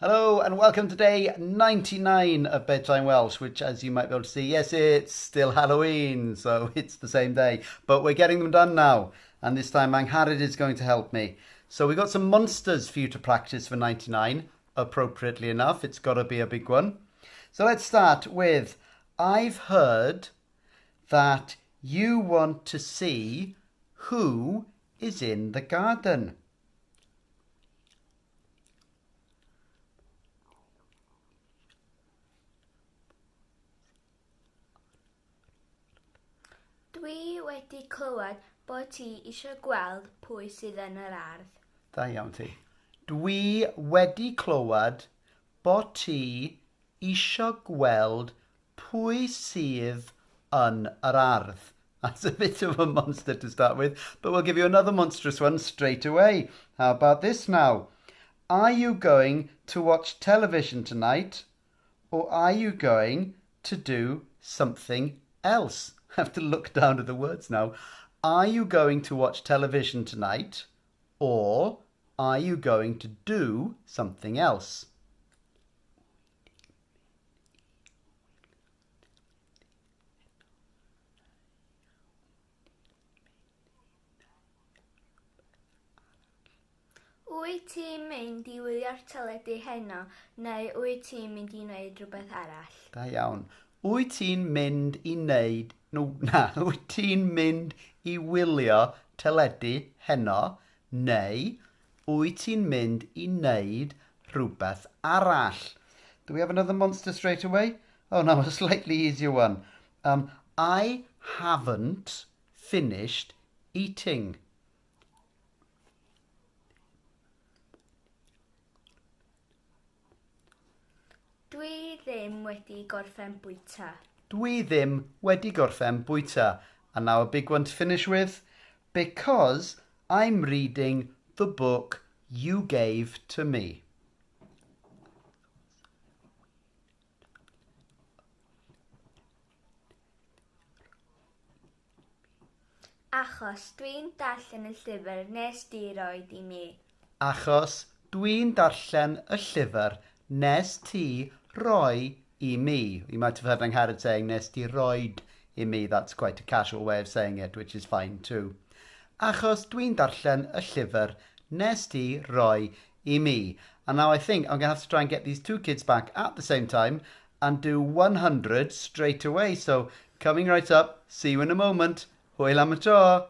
Hello and welcome to day 99 of Bedtime Welsh, which as you might be able to see, yes, it's still Halloween, so it's the same day, but we're getting them done now. And this time Angharad is going to help me. So we've got some monsters for you to practice for 99, appropriately enough. It's got to be a big one. So let's start with, I've heard that you want to see who is in the garden. Dwi wedi clywed bod ti eisiau gweld pwy sydd yn yr ardd. Da iawn ti. Dwi wedi clywed bod ti isio gweld pwy sydd yn yr ardd. That's a bit of a monster to start with, but we'll give you another monstrous one straight away. How about this now? Are you going to watch television tonight, or are you going to do something else? I have to look down at the words now. Are you going to watch television tonight, or are you going to do something else? Wyt ti'n mynd i wylio'r teledu heno, neu wyt ti'n mynd i wneud rhywbeth arall? Da iawn. Wyt ti'n mynd i wneud... No, na, wyt ti'n mynd i wylio teledu heno, neu wyt ti'n mynd i wneud rhywbeth arall? Do we have another monster straight away? Oh no, a slightly easier one. I haven't finished eating. Dwi ddim wedi gorffen bwyta. Dwi ddim wedi gorffen bwyta. And now a big one to finish with. Because I'm reading the book you gave to me. Achos dwi'n darllen y llyfr nes di roed i mi. Achos dwi'n darllen y llyfr nes ti roi i mi. You might have heard Angharad saying nes ti roed i mi. That's quite a casual way of saying it, which is fine too. Achos dwi'n darllen y llyfr nes ti roi i mi. And now I think I'm going to have to try and get these two kids back at the same time and do 100 straight away. So coming right up, see you in a moment. Hwyl am y tro.